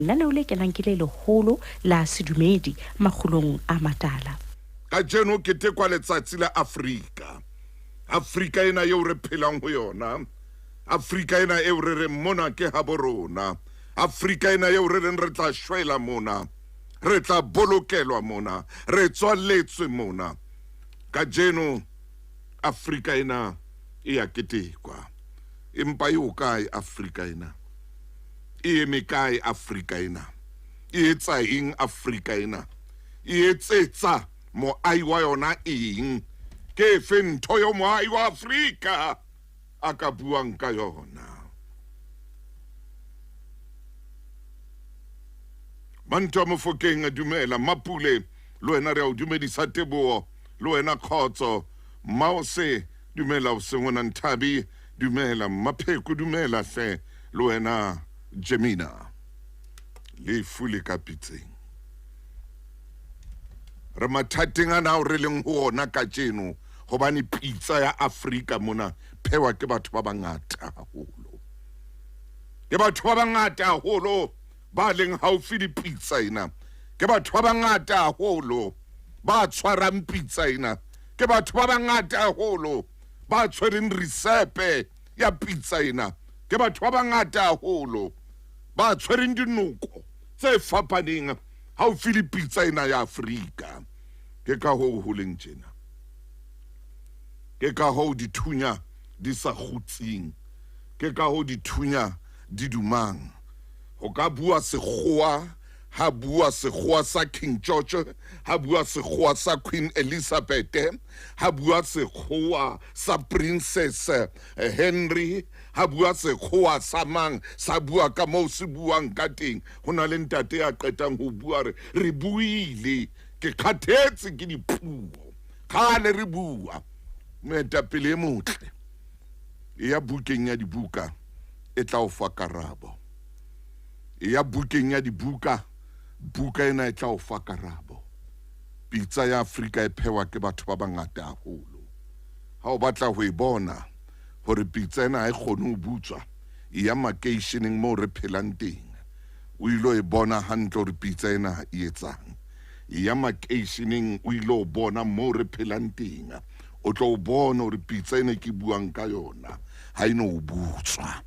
Lenaneo le kenang ke le leholo la sedumedi makgulong a matala. Kajeno ho ketekwa letsatsi la Afrika. Afrika ena eo re phelang ho yona. Afrika ena eo re reng mona ke habo rona. Afrika ena eo re reng re tla shwela mona. Re tla bolokelwa mona. Re tswaletswe mona. Kajeno Afrika ena e ya ketekwa. Empa e hokae Afrika ena? E eme kae Afrika ena? E etsa eng Afrika ena? E etsetsa moahi wa yona eng? Ke efe ntho eo moahi wa Afrika a ka buang ka yona? Manto a Mofokeng, dumela. Mapule, le wena re a o dumedisa. Teboho, le wena kgotso. Mmaose, dumela. O sengona Nthabi, dumela. Mmapheko, dumela hle. Le wena Jemina. Lefu le ka pitseng. Re mathateng ana ao re leng ho ona kajeno hobane pitsa ya Afrika mona phewa ke batho ba bangata haholo. Ke batho ba bangata haholo ba leng haufi le pitsa ena. Ke batho ba bangata haholo ba tshwarang pitsa ena. Ke batho ba bangata haholo ba tshwereng risepe ya pitsa ena. Ke batho ba bangata haholo ba tshwereng dinoko tse fapaneng haufi le pitsa ena ya Afrika. Ke ka hoo ho leng tjena. Ke ka hoo dithunya di sa kgutsing. Ke ka hoo dithunya di dumang. Ho ka bua sekgowa, ha bua sekgowa sa King George, ha bua sekgowa sa Queen Elizabeth, ha bua sekgowa sa Princess Henry, ha bua sekgowa sa mang, sa bua ka moo se buang ka teng. Ho na le ntate ya qetang ho bua re, re buile, ke kgathetse ke dipuo. Kgale re bua. Moetapele e motle, e ya bukeng ya dibuka e tla o fa karabo. E ya bukeng ya dibuka, buka ena e tla o fa karabo. Pitsa ya Afrika e phehwa ke batho ba bangata haholo. Ha o batla ho e bona hore pitsa ena ha e kgone ho butswa, e ya makeisheneng moo re phelang teng. O ilo e bona hantle hore pitsa ena e etsang. E ya makeisheneng o ilo bona moo re phelang teng. O tlo o bona hore pitsa ena e ke buang ka yona ha e no butswa.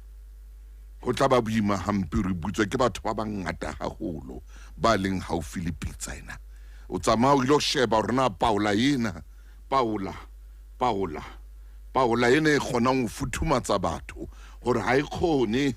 Ho tla ba boima hampe hore e butswe ke batho ba bangata haholo ba leng haufi le pitsa ena. O tsamaya o ilo sheba hore na paola ena, paola, paola, paola ena e kgonang ho futhumatsa batho hore ha e kgone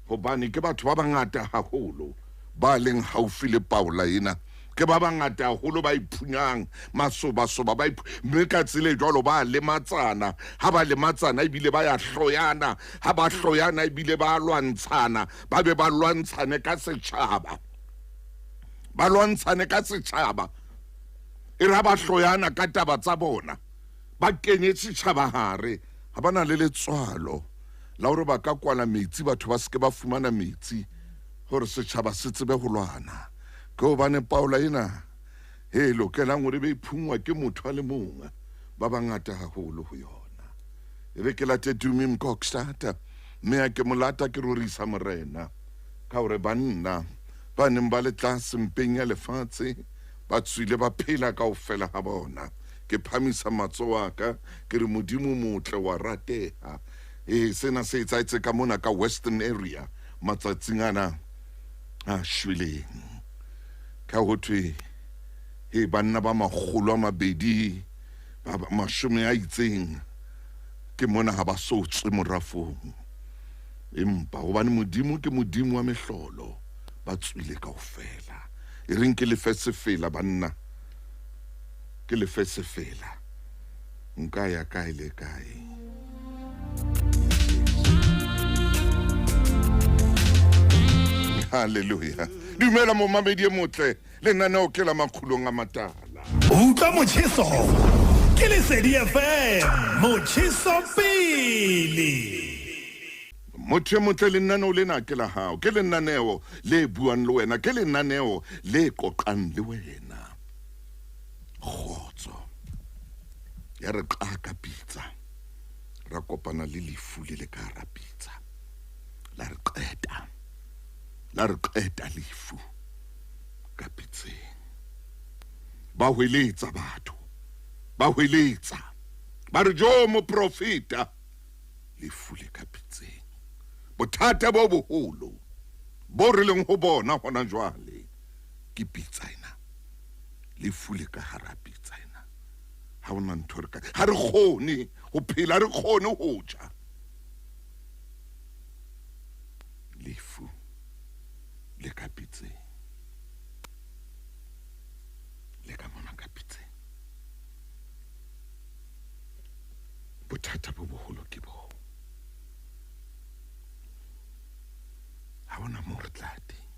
hobane ke batho ba bangata haholo ba leng haufi le paola ena. Ke ba bangata haholo ba iphunyang masobasoba ba mme ka tsela e jwalo ba lematsana. Ha ba lematsana ebile ba ya hloyana, ha ba hloyana ebile ba lwantshana, ba be ba lwantshane ka setjhaba. Ba lwantshane ka setjhaba. E re ha ba hloyana ka taba tsa bona, ba kenye setjhaba hare. Ha ba na le letswalo la hore ba ka kwala metsi, batho ba seke ba fumana metsi hore setjhaba se tsebe ho lwana. Ke hobane paola ena e lokelang hore be e phunngwa ke motho a le mong, ba bangata haholo ho yona. E be ke late Tumi Mkokstad, mme ha ke mo lata ke rorisa Morena ka hore banna ba neng ba le tlase mpeng ya lefatshe ba tswile ba phela kaofela ha bona. Ke phamisa matsoho a ka ke re Modimo motle wa rateha. Ee, sena se etsahetse ka mona ka Western Area matsatsing ana a shweleng. Ka ho thwe he banna ba makgolo a mabedi ba mashome a itseng ke mona ha ba so tswe morafong. Empa hobane Modimo ke Modimo wa mehlolo, ba tswile kaofela. E reng ke lefe sefela banna, ke lefe sefela. Nka ya kae le kae. Hallelujah. Dumela momamedi e motle, lenaneo ke la makgulong a matala. Utlwa motjheso ke Lesedi FM, motjheso pele. Motho e motle, lenaneo lena ke la hao, ke lenaneo le buang le wena, ke lenaneo le qoqang le wena. Kgotso ya re qaka pitsa, ra kopana le lefu le le ka hara pitsa, la re qeta. La re qeta lefu ka pitseng. Ba hweletsa batho, ba hweletsa, ba re jo moprofeta, lefu le ka pitseng. Bothata bo boholo bo re leng ho bona hona jwale ke pitsa ena. Lefu le ka hara pitsa ena. Ha hona ntho re ka, ha re kgone ho phela, ha re kgone ho ja. Lefu le ka pitseng. Le ka mona ka pitseng. Bothata bo boholo ke bo. Ha hona moo re tla teng.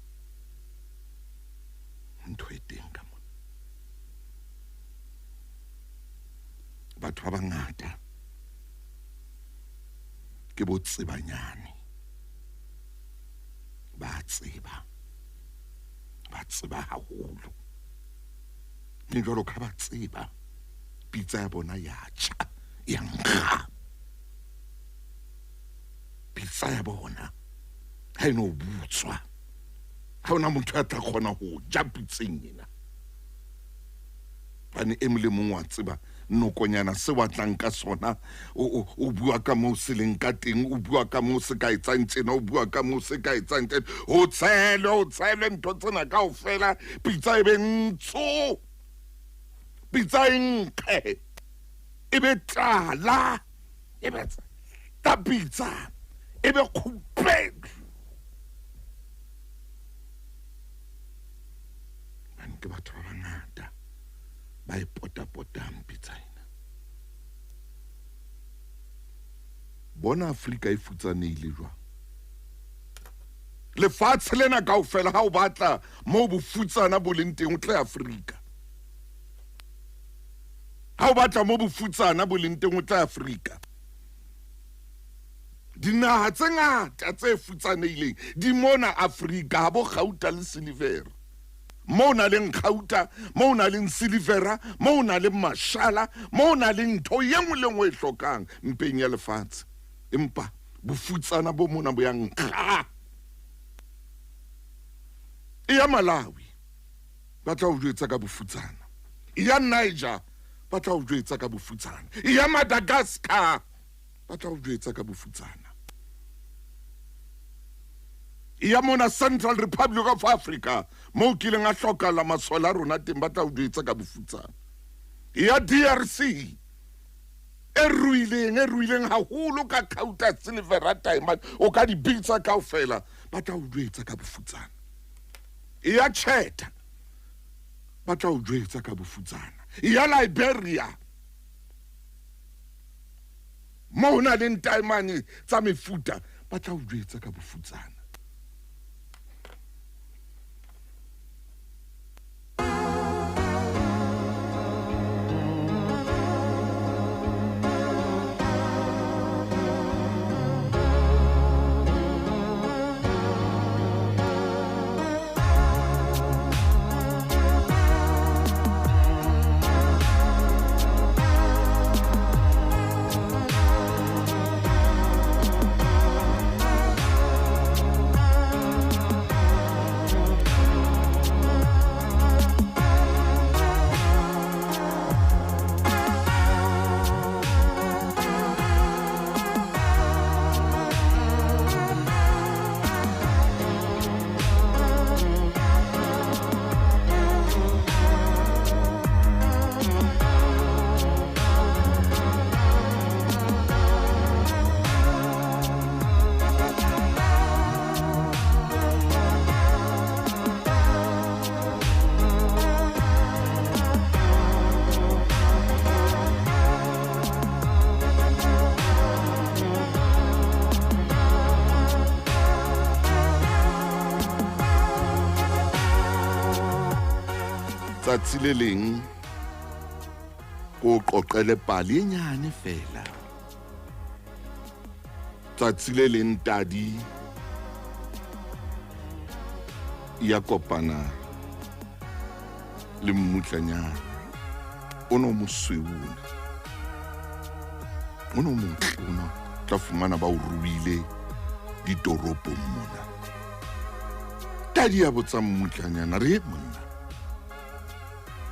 Ntho e teng ka mona. Batho ba bangata ke bo tsebanyane. Ba tseba. Ba tseba haholo. Mme jwalo ka ba tseba, pitsa ya bona ya tjha, ya nkga. Pitsa ya bona ha e no butswa. Ha hona motho ya tla kgona ho ja pitseng ena. Hobane e mong le mong wa tseba nokonyana se wa tlang ka sona, o bua ka moo se leng ka teng, o bua ka moo se ka etsang tjena, o bua ka moo se ka etsang tjena. Ho tshelwe, ho tshelwe ntho tsena kaofela, pitsa e be ntsho, pitsa e nkge, e be tala, e be tsa pitsa, e be kgubedu. Hobane ke batho ba bangata ba e potapotang pitsa ena. Bona Afrika e futsanehile jwang. Lefatshe lena kaofela ha o batla moo bofutsana bo leng teng o tle Afrika. Ha o batla moo bofutsana bo leng teng o tle Afrika. Dinaha tse ngata tse futsanehileng di mona Afrika, ha bo kgauta le silivera. Moo na leng kgauta, moo na leng silivera, moo na leng mashala, moo na leng ntho e nngwe le nngwe e hlokang mpeng ya lefatshe. Empa bofutsana bo mona bo ya nkga. E ya Malawi, ba tla o jwetsa ka bofutsana. E ya Niger, ba tla o jwetsa ka bofutsana. E ya Madagascar, ba tla o jwetsa ka bofutsana. E ya mona Central Republic of Africa, moo kileng a hlokahala masole a rona teng, ba tla o jwetsa ka bofutsana. E ya DRC, e ruileng, e ruileng haholo ka khauta, silver, diamond, o ka di bitsa kaofela, ba tla o jwetsa ka bofutsana. E ya Chad, ba tla o jwetsa ka bofutsana. E ya Liberia, moo ho na leng taemane tsa mefuta, ba tla o jwetsa ka bofutsana. Tsatsi le leng ko qoqele pale e nyane fela. Tsatsi le leng tadi ya kopana le mmutlanyana. O no mosweu ona. O no motle ona. Tla fumana ba o ruile ditoropong mona. Tadi a botsa mmutlanyana re monna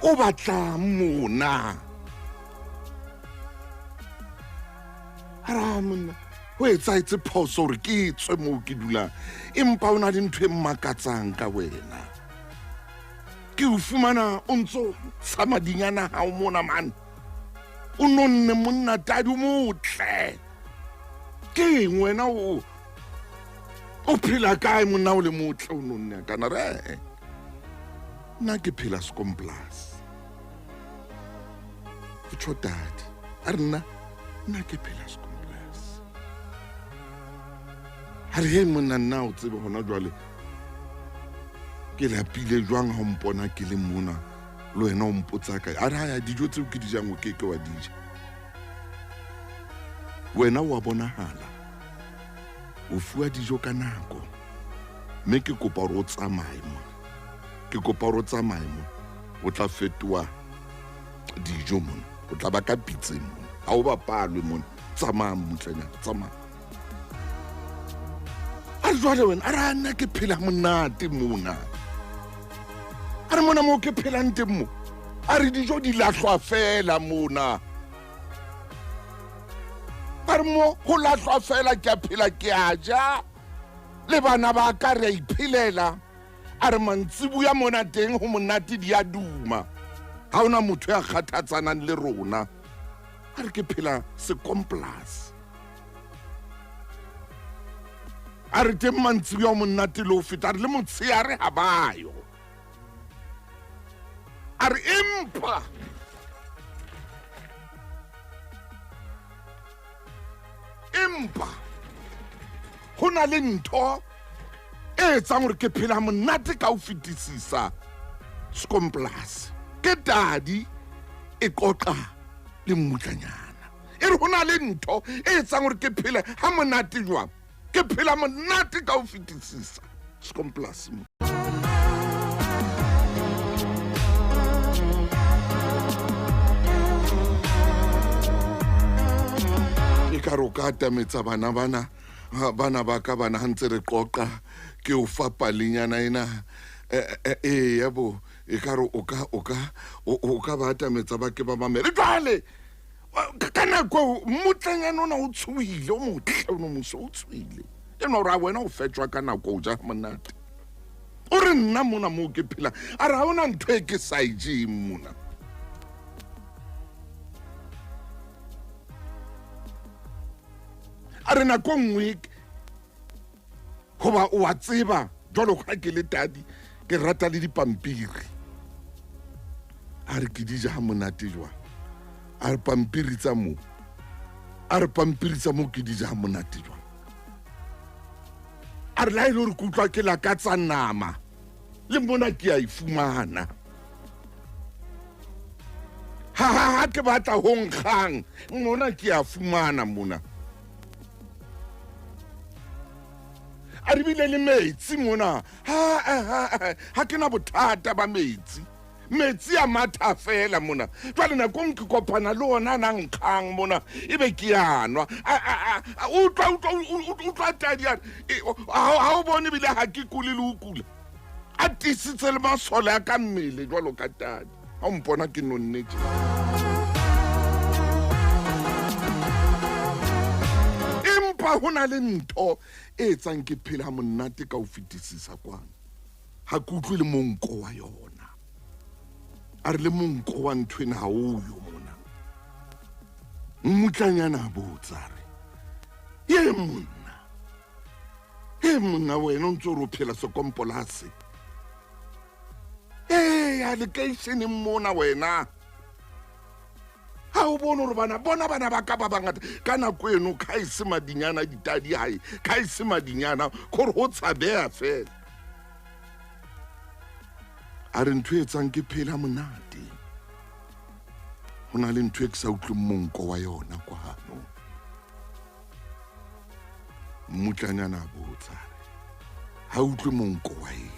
o batla mona. A re monna ho etsahetse phoso hore ke tswe moo ke dulang, empa o na le ntho e mmakatsang ka wena. Ke o fumana o ntso ntsha madinyana hao mona mane, o nonne monna tadi o motle. Ke eng wena o phela kae monna o le motle o nonne kana re? Nna ke phela sekomplase. Ke tjho tadi a re nna ke phela sekomplase. A re he monna nna o tsebe hona jwale ke lapile jwang ha o mpona ke le mona le wena o mpotsa kae. A re ha ya dijo tseo ke di jang o keke wa di ja. Wena wa bonahala o fuwa dijo ka nako, mme ke kopa hore o tsamaye mona. Ke kopa hore o tsamaye mona, o tla fetoha dijo mona, o tla ba ka pitseng mona, ha o bapalwe mona. Tsamaya mmutlanyana, tsamaya. A re jwale wena, a re nna ke phela monate mona. A re mona moo ke phelang teng mo, a re dijo di lahlwa fela mona. A re mo ho lahlwa fela, ke a phela ke a ja le bana ba ka re a iphelela. A re mantsibuya mona teng ho monate di a duma, ha hona motho ya kgathatsanang le rona. A re ke phela sekomplase. A re teng mantsibuya o monate le ho feta, a re le motshehare ha ba yo. A re empa ho na le ntho e etsang hore ke phela monate ka ho fetisisa sekomplase. Ke tadi e qoqa le mmutlanyana. E re ho na le ntho e etsang hore ke phele ha monate jwang. Ke phela monate ka ho fetisisa sekomplase mo. E ka re o ka atametsa bana bana, bana ba ka bana ha ntse re qoqa, ke o fa palenyana ena. Eya bo, e ka re o ka ba atametsa ba ke ba mamele. Jwale ka nako mmutlanyana ona o tshohile, o motle o no muso o tshohile. Enwa hore a wena o fetjwa ka nako o ja monate. O re nna mona moo ke phela, a re ha hona ntho e ke sa e jeng mona. A re nako nngwe hoba o a tseba jwalo ka ke le tadi ke rata le dipampiri. A re ke di ja ha monate jwang. A re pampiri tsa mo, a re pampiri tsa mo ke di ja ha monate jwang. A re la e le hore ke utlwa ke lakatsa nama le mona ke a e fumana. Ha ke batla ho nkgang mona ke a fumana mona. A re bile le metsi mona, ha ke na bothata ba metsi. Metsi a matha fela mona. Jwale nakong ke kopana le ona na nkgang mona, ebe ke a nwa. Utlwa tadi a ha o bone bile ha ke kule le ho kula. A tiisitse le masole a ka mmele jwalo ka tadi. Ha o mpona ke nonne tje. Empa ho na le ntho e etsang ke phela monate ka ho fetisisa kwano. Ha ke utlwe le monko wa yona. A re le monko wa ntho ena ha o yo mona. Mmutlanyana a botsa a re, ye monna, he monna wena o ntso re o phela sekompolase. Eya lekeisheneng mona wena. Ha o bone hore bana bona bana ba ka ba bangata ka nako eno kha e se madinyana ditadi hae, kha e se madinyana khore ho tshabeha fela. A re ntho e etsang ke phela monate, ho na le ntho e ke sa utlweng monko wa yona kwano. Mmutlanyana a botsa, ha utlwe monko wa eng?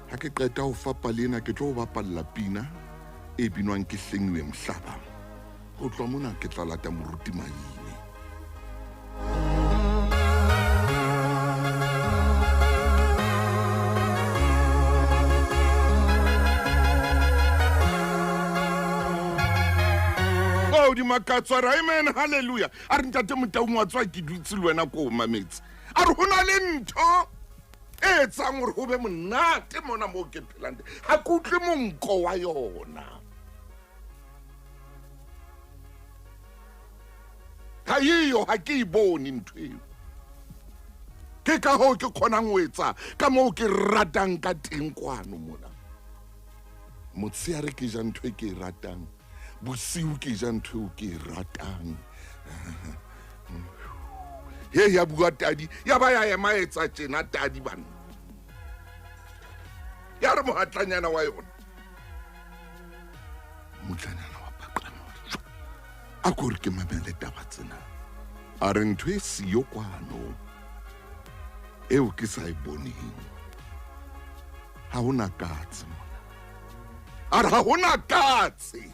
Ha ke qeta ho fa pale ena, ke tlo bapalla pina e binwang ke Hlengiwe Mhlaba. Ho tloha mona ke tla lata moruti Maine. Dimakatso a re amen, halleluja. A re ntate Motaung wa tswa ke dutse le wena ko o mametse. A re ho na le ntho e etsang gore go be monate mona moo ke phelang teng, ga ke utlwe monko wa yona. Ga eyo, ga ke e bone ntho eo. Ke ka hoo ke kgonang ho etsa ka moo ke ratang ka teng kwano mona. Motshehare ke ja ntho e ke e ratang, bosiu ke ja ntho eo ke e ratang. He ya bua tadi, ya ba ya ema etsa tjena tadi banna. Ya re mohatlanyana wa yona. Motlanyana wa paqama wa re, a ko re ke mamele taba tsena. A re ntho e siyo kwano eo ke sa e boneng. Ha hona katse mona. A re ha hona katse.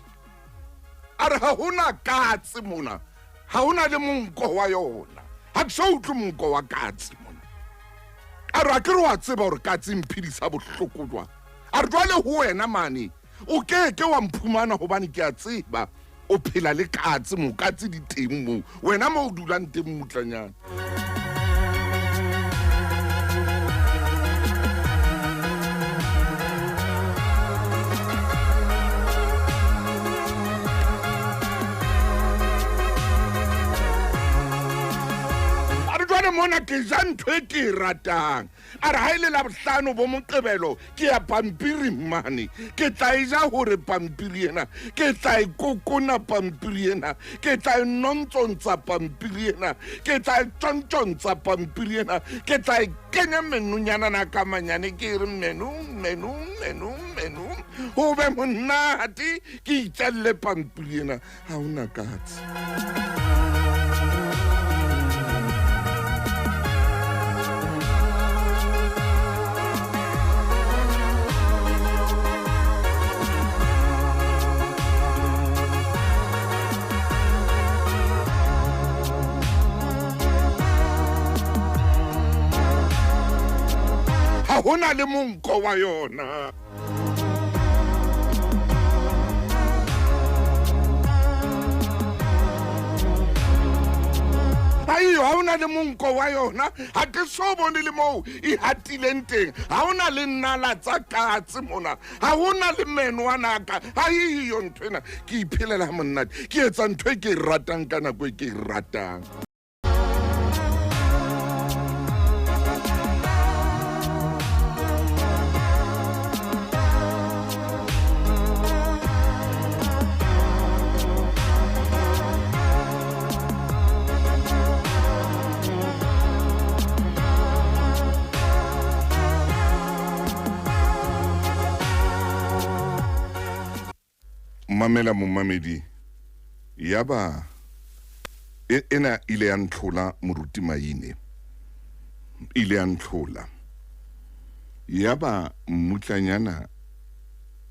A re ha hona katse mona. Ha hona le monko wa yona. Ha ke so utlwe monko wa katse mona. A re a ke re wa tseba hore katse e mphedisa bohloko jwang. A re jwale ho wena mane o ke ke wa mphumana hobane ke a tseba o phela le katse mo, katse di teng moo wena mo o dulang teng mmutlanyana. A re jwale mona ke ja ntho e ke e ratang. A re ha e le Labohlano bo Moqebelo ke ya pampiring mane, ke tla e ja hore pampiri ena, ke tla e kokona pampiri ena, ke tla e nontsontsa pampiri ena, ke tla e tšontšontsa pampiri ena, ke tla e kenya menonyana na ka manyane, ke re meno meno meno meno ho be monate, ke itjelle pampiri ena. Ha hona katse. Ha hona le monko wa yona. Aiyo, ha ona le monko wa yona, ha ke so bone le moo e hatileng teng. Ha ona le nala tsa katse mona, ha ona le meno ana ka. Ha eyo ntho ena, ke iphelela ha monate, ke etsa ntho e ke e ratang ka nako e ke e ratang. Mamela momamedi, yaba ena ile ya ntlhola moruti Maine, ile ya ntlhola. Yaba mmutlanyana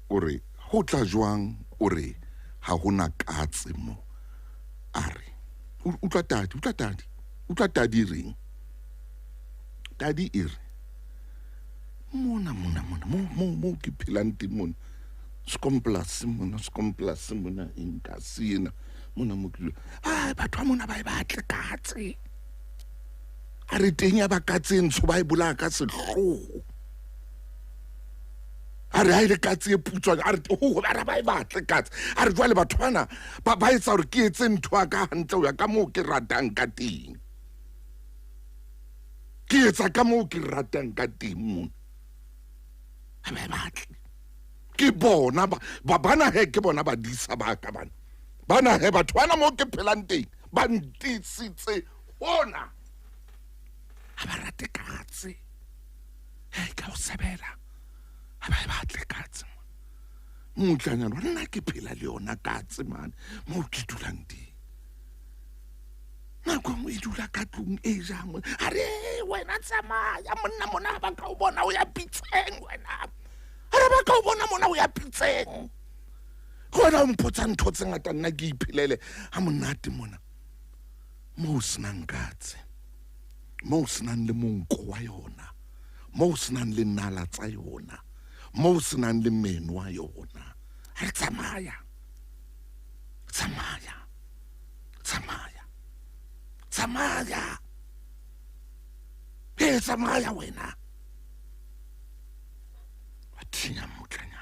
o re ho tla jwang, o re ha hona katse mo. A re utlwa tadi, utlwa tadi, utlwa tadi e reng. Tadi e re mona mona mona mo mo mo ke phelang teng mona, Skomplase mona, Skomplase mona, eng ka se ena mona mo ke dulang. Ai, batho ba mona ba e batle katse. A re teng ya ba katse e ntsho ba e bolaya ka sehloho. A re ha e le katse e putswa, a re ho ba re ba e batle katse. A re jwale batho bana ba etsa hore ke etse ntho ya ka hantle ho ya ka moo ke ratang ka teng. Ke etsa ka moo ke ratang ka teng mona. Ha ba e batle. Ke bona ba bana he, ke bona badisa ba ka bana. Bana he, batho bana moo ke phelang teng ba ntisitse hona. Ha ba rate katse. Hei, ka o sebela. Ha ba e batle katse. Mmutlanyana, nna ke phela le yona katse mane moo ke dulang teng. Nako nngwe e dula ka tlung e jang. A re wena tsamaya monna mona, ha ba ka o bona o ya pitseng wena. A re ba ka o bona mona o ya pitseng. Ke wena o mpotsa ntho tse ngata, nna ke iphelele ha monate mona. Moo senang katse, moo senang le monko wa yona, moo senang le nala tsa yona, moo senang le meno wa yona. A re tsamaya, tsamaya. Tsamaya. He, tsamaya wena. Wa thinya mmutlanyana.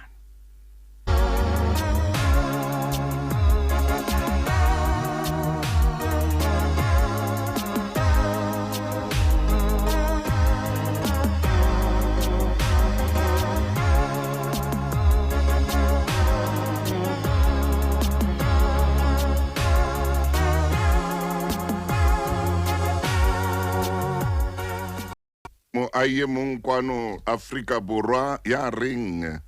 Moahi e mong kwano Afrika Borwa ya reng,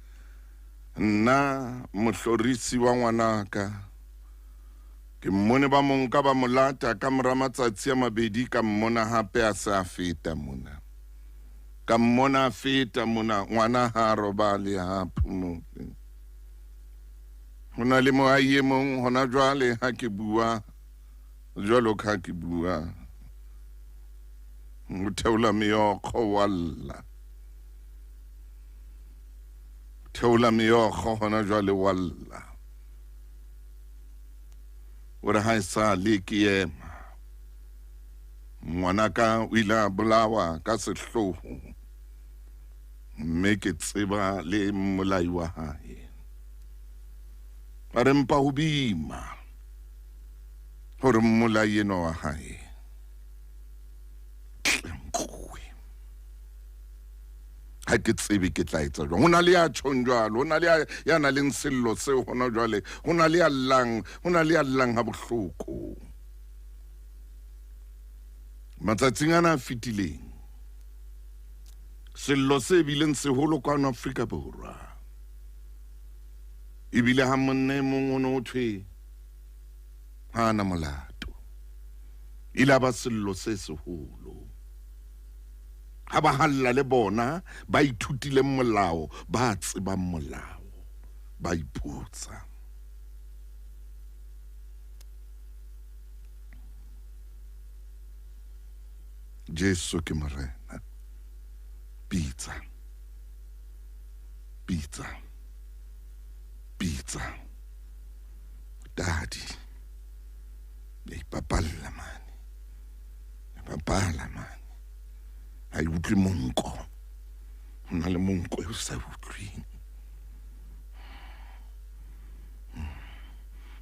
Nna mohlorisi wa ngwanaka, ke mmone ba mo nka ba mo lata ka mora matsatsi a mabedi, ka mmona hape a se a feta mona. Ka mmona a feta mona, ngwana ha a robale, ha a phomole. Ho na le moahi e mong hona jwale ha ke bua, jwalo ka ha ke bua, o theola meokgo wa lla. Theola meokgo hona jwale wa lla. O re ha e sa le ke ema. Ngwanaka o ile a bolawa ka sehloho, mme ke tseba le mmolai wa hae. A re mpa ho boima hore mmolai enwa wa hae ha ke tsebe ke tla etsa jwang. Ho na le ya tjhong jwalo, ho na le ya nang le sello seo hona jwale, ho na le ya llang, ho na le ya llang ha bohloko. Matsatsing ana a fetileng, sello se bileng seholo kwano Afrika Borwa, ebile ha monna e mong o no thwe ha ana molato, ile ba sello se seholo. Ha ba halla le bona ba ithutileng molao, ba tsebang molao, ba ipotsa. Jesu ke Morena. Pitsa. Pitsa. Pitsa. Dadi. Ya ipapalla mane. Ya bapala mane. Ha e utlwe monko. Ho na le monko e o sa utlweng.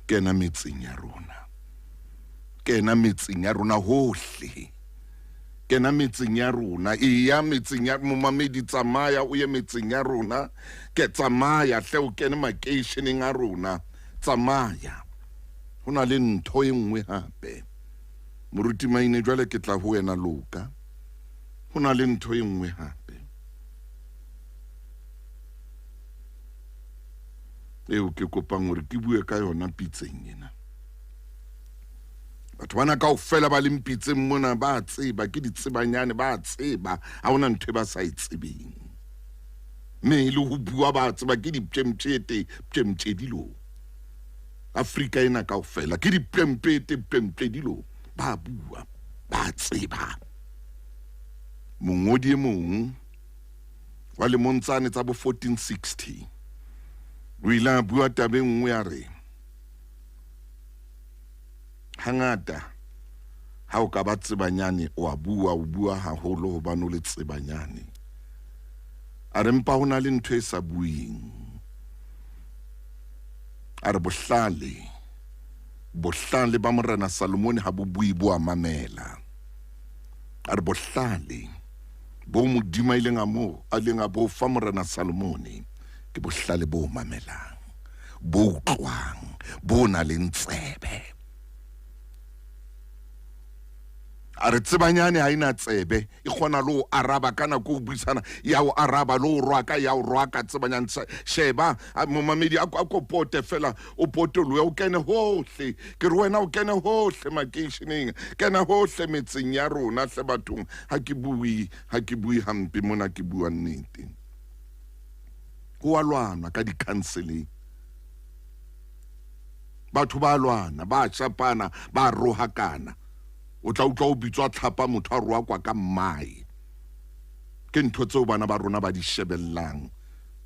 Kena metseng ya rona. Kena metseng ya rona hohle. Kena metseng ya rona. Eya metseng ya momamedi, tsamaya o ye metseng ya rona. Ke tsamaya hle o kene makeisheneng a rona. Tsamaya. Ho na le ntho e nngwe hape. Moruti Maine, jwale ke tla ho wena loka. Ho na le ntho e nngwe hape eo ke kopang hore ke bue ka yona pitseng ena. Batho bana kaofela ba leng pitseng mona ba tseba, ke ditsebanyane, ba tseba, ha hona ntho e ba sa e tsebeng. Mme le ho bua ba tseba, ke dipjemtjete, pjemtjedilo. Afrika ena kaofela ke dipjempete, pjemtjedilo. Ba bua, ba tseba. Mongodi e mong wa lemong tsane tsa bo 1460 o ile a bua taba e nngwe, a re hangata ha o ka ba tsebanyane o a bua, o bua haholo hobane o le tsebanyane. A re mpa ho na le ntho e sa bueng. A re bohlale, bohlale ba Morena Salomone ha bo bue, bo a mamela. A re bohlale bo Modimo a ileng a mo, a ileng a bo fa Morena Salomone ke bohlale bo mamelang, bo utlwang, bo nang le tsebe. A re tsebanyane ha ena tsebe, e kgona le ho araba ka nako o buisana, ya o araba le ho rwaka, ya o rwaka tsebanyane. Sheba momamedi, a ko pote fela, o potolohe, o kene hohle. Ke re wena o kene hohle makeisheneng, kena hohle metseng ya rona hle bathong. Ha ke bue, ha ke bue hampe mona, ke bua nnete. Ho a lwanwa ka di-counseling. Batho ba lwana, ba shapana, ba rohakana. O tla utlwa o bitswa tlhapa, motho a rohakwa ka mmae. Ke ntho tseo bana ba rona ba di shebellang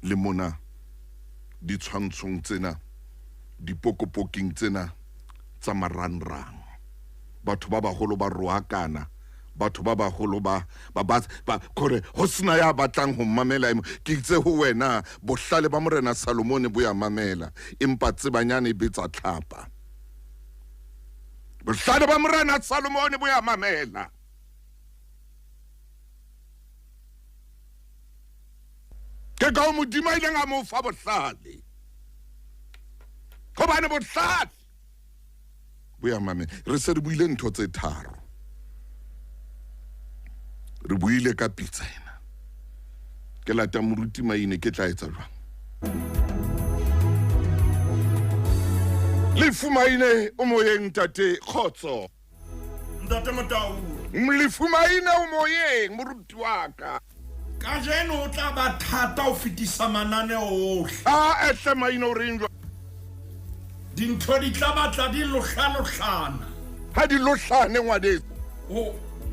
le mona ditshwantshong tsena, dipokopoking tsena tsa marangrang. Batho ba baholo ba rohakana, batho ba baholo ba ba ba kore ho sena ya batlang ho mamela. Ke itse ho wena, bohlale ba Morena Salomone bo ya mamela, empa tsebanyane e betsa tlhapa. Bohlale ba Morena Salomone bo ya mamela. Ke ka ho Modimo a ileng a mo fa bohlale, hobane bohlale bo ya mamela. Re se re buile ntho tse tharo. Re buile ka pitsa ena. Ke lata moruti Maine, ke tla etsa jwang? Lefu Maine o moyeng, ntate, kgotso. Ntate Motau. Lefu Maine o moyeng, moruti wa ka. Kajeno o tla ba thata ho fetisa mananeo ohle. A ehle Maine, o reng jwang? Dintho di tla batla di lohlalohlana. Ha di lohlane, ngwaneso.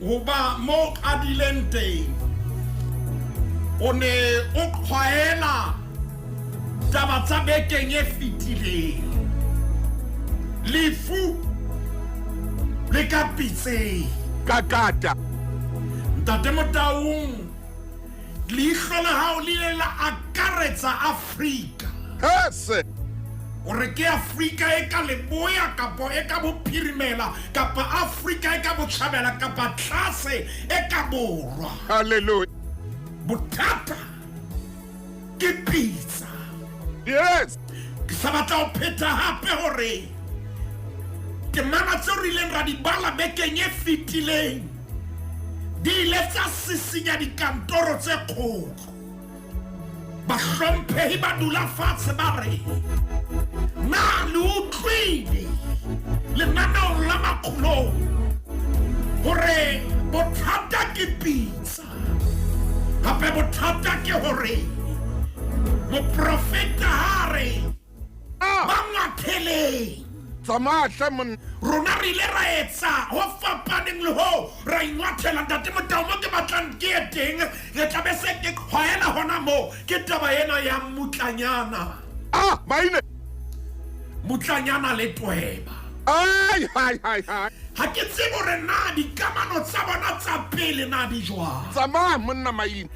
Ho ba mo qadileng teng, o ne o qhwaela taba tsa bekeng e fetileng. Lefu le ka pitseng. Kakata. Ntate Motaung, leihlo la hao le ile la akaretsa Afrika. Hese. O re ke Afrika e ka leboya kapa e ka bophirimela kapa Afrika e ka botjhabela kapa tlase e ka borwa. Hallelujah. Bothata ke pitsa. Yes. Ke sa batla ho phetha hape hore temana tseo re ileng ra di bala bekeng e fetileng di ile tsa sisinya dikantoro tse kgolo. Bahlomphehi ba dula fatshe ba re, na le utlwile lenaneong la Makgolong hore bothata ke pitsa? Hape bothata ke hore moprofeta ha re ba ngwatheleng. Tsamaya hle monna. Rona re ile ra etsa ho fapaneng le hoo, ra ingwathela. Ntate Motau, mo ke batlang ke ye teng, re tla be se ke qhwaela hona moo, ke taba ena ya mmutlanyana. Ah, Maine. Mmutlanyana le tweba. Ai, hai, hai, hai. Ha ke tsebe hore na dikamano tsa bona tsa pele na di jwang. Tsamaya monna Maine.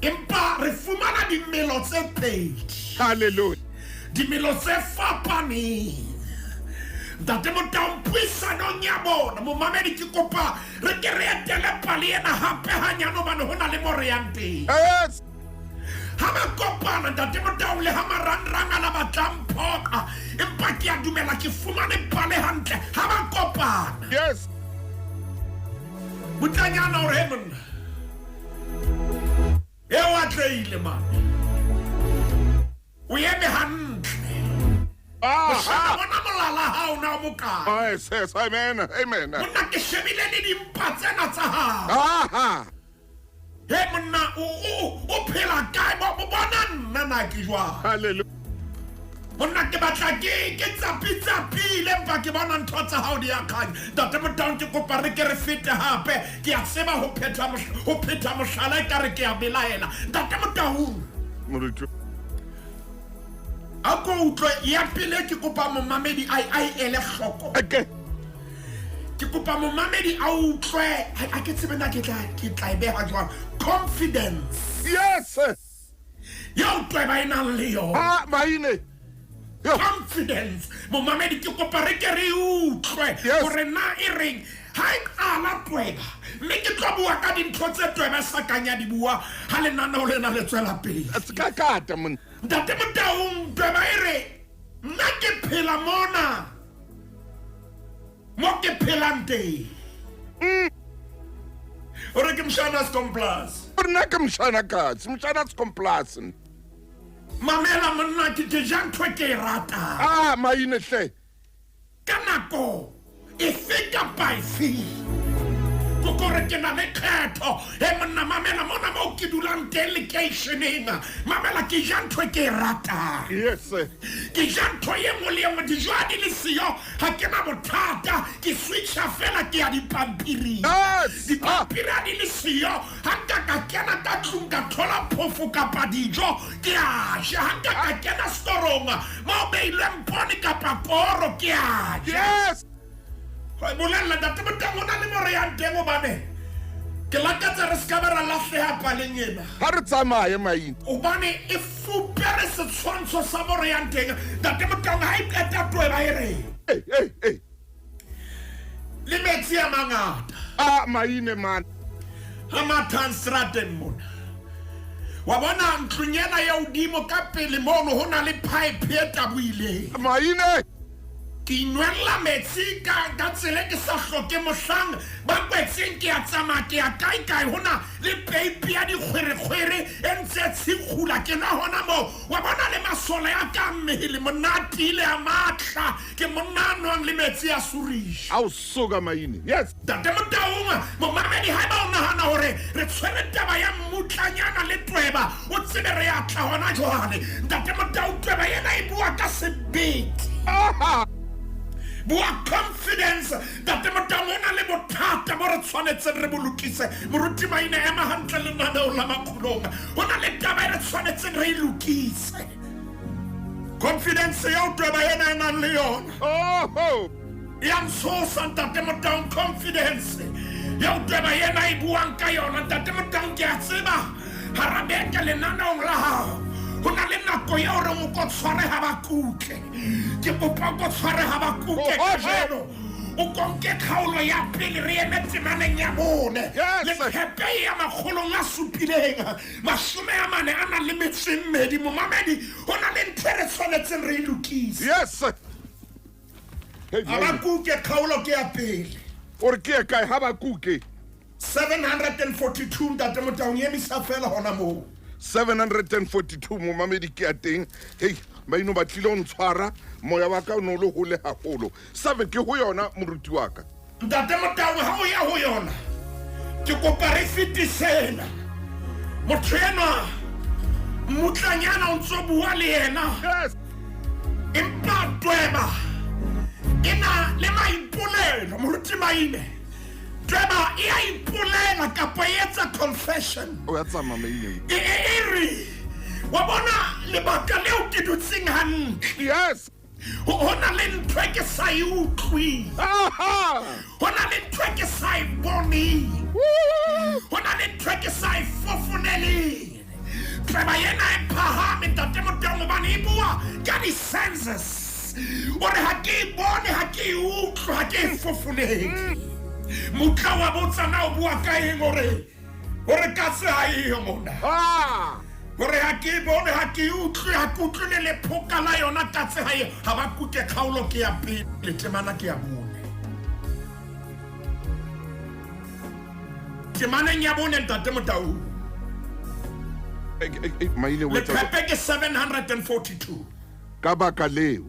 Empa re fumana dimelo tse pedi. Hallelujah. Dimelo tse fapaneng. Ntate Motaung, puisanong ya bona, momamedi, ke kopa re ke re etele pale ena hape hanyane hobane ho na le mo re yang teng. Yes. Ha ba kopana, Ntate Motaung, le ha marangrang a la batlang phoqa, empa ke a dumela ke fumane pale hantle. Ha ba kopana. Yes. Butlanyana o re, he monna, e o atlehile mane. O eme hantle. Moshana, bona molala ha o na o mokae. Yes, yes, amen, amen. Monna, ke shebile le dimpa tsena tsa hao. Aha. He monna, o phela kae? Bona nna na ke jwang? Hallelujah. Monna, ke batla ke tsapi-tsapile, empa ke bona ntho tsa hao di a kganya. Ntate Motaung, ke kopa re ke re fete hape. Ke a tseba ho phetha mohlala e ka re ke a belaela. Ntate Motaung. Moruti. A ko utlwe ya pele, ke kopa momamedi a ele hloko. Okay. Ke kopa momamedi a utlwe, a ke tsebe na ke tla e beha jwang. Confidence. Yes. Eo tweba e nang le yona. Ah, Maine. Confidence. Momamedi, ke kopa re ke re utlwe hore na e reng ha e qala tweba. Mme ke tlo bua ka dintho tse tweba sa kang ya di bua ha lenaneo lena le tswela pele. Kakata monna. Ntate Motaung, tweba e re nna ke phela mona mo ke phelang teng. O re ke mshana Skomplaas. Nna ke mshana kasi, mshana Skomplaas. Mamela monna, ke ja ntho e ke e ratang. Ah, Maine hle. Ka nako efe kapa efe, ko kore ke na le kgetho. He monna, mamela mona mo ke dulang teng lekeisheneng. Mamela, ke ja ntho e ke e ratang. Yes. Ke ja ntho e nngwe le e nngwe. Dijo ha di le siyo, ha ke na bothata. Ke switcha fela ke ya dipampiring. Yes. Dipampiri ha di le siyo, ha nka ka kena ka tlung ka thola phofo kapa dijo, ke a ja. Ha nka ka kena setorong mo beilweng poone kapa koro, ke a ja. Yes. Bolella ntate Motaung, ho na le mo re yang teng hobane ke lakatsa re se ka ba ra lahleha paleng ena. Ha re tsamaye Maine. Hobane e fupere setshwantsho sa mo re yang teng. Ntate Motaung, ha e qeta tweba e re. Hey, hey, hey. Le metsi a mangata. Ah, Maine man. Ha mathang strateng mona. Wa bona ntlong ena ya hodimo ka pele mono ho na le pipe e tabohileng. Maine. Ke inwella metsi ka ka tsela e ke sa hloke mohlang ba kwetseng ke ya tsamaya ke ya kae kae ho na le peipi ya dikgwerekgwere e ntse e tshikgula ke nwa hona moo. Wa bona le masole a ka mmele monna a tiile a matla ke monna a nwang le metsi a surisha. Ao soka Maine. Yes. Ntate Motaung, momamedi haeba o nahana hore re tshwere taba ya mmutlanyana le tweba o tsebe re ya tla hona jwale. Ntate Motaung, tweba ena e bua ka sebete. Aha. Bua confidence. Ntate Motaung, o na le bothata bo re tshwanetseng re bo lokise. Moruti Maine, ema hantle lenaneo la Makgulong. Ho na le taba e re tshwanetseng re e lokise. Confidence eo tweba ena e nang le yona. Oho. Ya ntshosa ntate Motaung, confidence eo tweba ena e buang ka yona. Ntate Motaung, ke a tseba hara beke lenaneong la hao ho na le nako eo re o ko tshware ha ba kutle. Ke kopa o ko tshware ha ba kutle kajeno. O konke kgaolo ya pele re eme temaneng ya bone. Leqepe ya makgolong a supileng 44 a nang le metso e mmedi. Momamedi, ho na le ntho e re tshwanetseng re e lokise. Yes. Ha ba kuke, kgaolo ke ya pele. O re ke e kae ha ba kuke? 742 ntate Motaung, emisa fela hona moo. 742 momamedi ke ya teng. Hei, Maine o batlile ho ntshwara, moya wa ka o ne o le hole haholo. 7 ke ho yona moruti wa ka. Ntate Motaung, ha o ya ho yona ke kopa re fetisena. Motho enwa mmutlanyana o ntso bua le yena. Yes. Empa tweba e na le maipolelo, moruti Maine. Tweba e a ipolela kapa e etsa confession. O ya tsamaya Maine. E re wa bona lebaka leo ke dutseng hantle. Yes. Ho na le ntho e ke sa e utlwing. Aha. Ho na le ntho e ke sa e boneng. Ho na le ntho e ke sa e fofoneleng. Tweba ena e phahame ntate Motaung hobane e bua ka di-senses. O re ha ke e bone, ha ke e utlwe, ha ke e fofonele. Mutla wa botsa na o bua ka eng, hore katse ha eyo mona. Ah. Hore ha ke e bone, ha ke e utlwe, ha ke utlwe le lephoka la yona katse ha eyo. Ha ba kuke, kgaolo ke ya pele, temana ke ya bone. Temaneng ya bone ntate Motaung. Leqepe ke 742. Ka baka leo.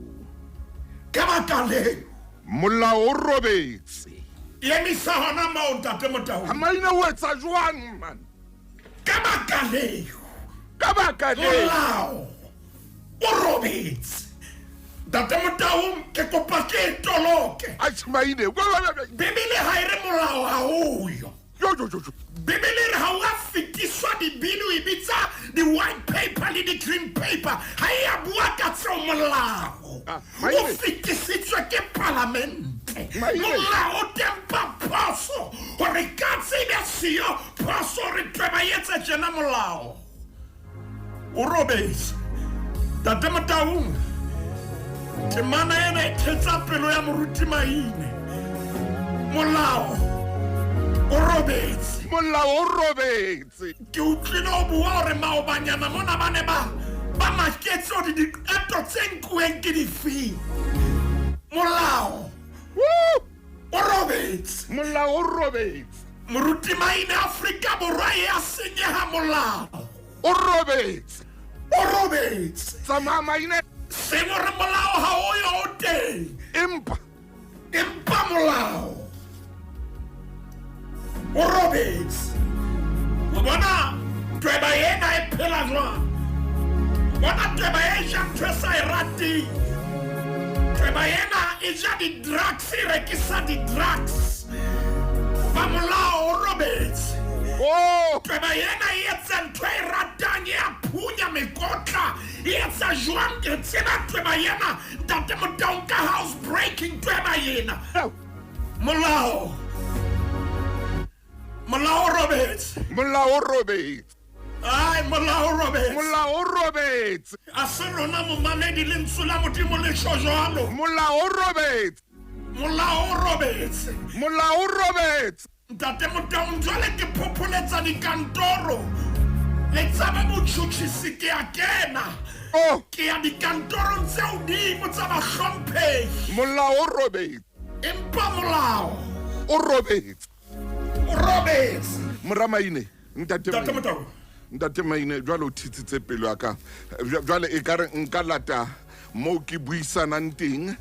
Ka baka leo. Molao o robetse. Emisa hona moo ntate Motaung. Ha Maine o etsa jwang man? Ka baka leo. Ka baka leo. Molao o robetse. Ntate Motaung, ke kopa ke e toloke. Atjhe Maine. Bibele ha e re molao ha o yo. Yo yo yo. Bibele re ha o a fetiswa dibili o e bitsa di-white paper le di-green paper. Ha e a bua ka tseo molao. O fetisitswe ke palamente. Molao o tempa phoso hore katse e be siyo, phoso re tweba e etse tjena molao. O robetse. Ntate Motaung, temana ena e thetsa pelo ya moruti Maine. Molao o robetse. Molao o robetse. Ke utlwile o bua hore maobanyana mona ba ne ba maketse hore diqeto tse nkuweng ke difeng. Molao o robetse. Molao o robetse. Moruti Maine, Afrika Borwa e a senyeha molao. O robetse. O robetse. Tsamaya Maine. Seng hore molao ha o yo o teng. Empa molao o robetse. O bona tweba ena e phela jwang? Bona tweba e ja ntho e sa e rateng. Tweba ena e ja di-drugs, e rekisa di-drugs. Ba molao o robetse. Oh! Tweba ena e etsa ntho e ratang, e a phunya mekotla, e etsa jwang? Ke tseba tweba ena, ntate Motaung, ka house breaking tweba ena. Molao. Molao o robetse. Molao o robetse. Ai, molao o robetse. Molao o robetse. A se rona momamedi lentswe la Modimo le tjho jwalo. Molao o robetse. Molao o robetse. Molao o robetse. Ntate Motaung, jwale ke phopholetsa dikantoro le tsa ba botjhutjhisi ke a kena. Oh. Ke ya dikantorong tse hodimo tsa bahlomphehi. Molao o robetse. Empa molao o robetse. O robetse. Mora Maine, ntate Ntate Maine. Motaung. Ntate Maine, jwale o thitsitse pelo ya ka. Jwale e ka re nka lata moo ke buisanang teng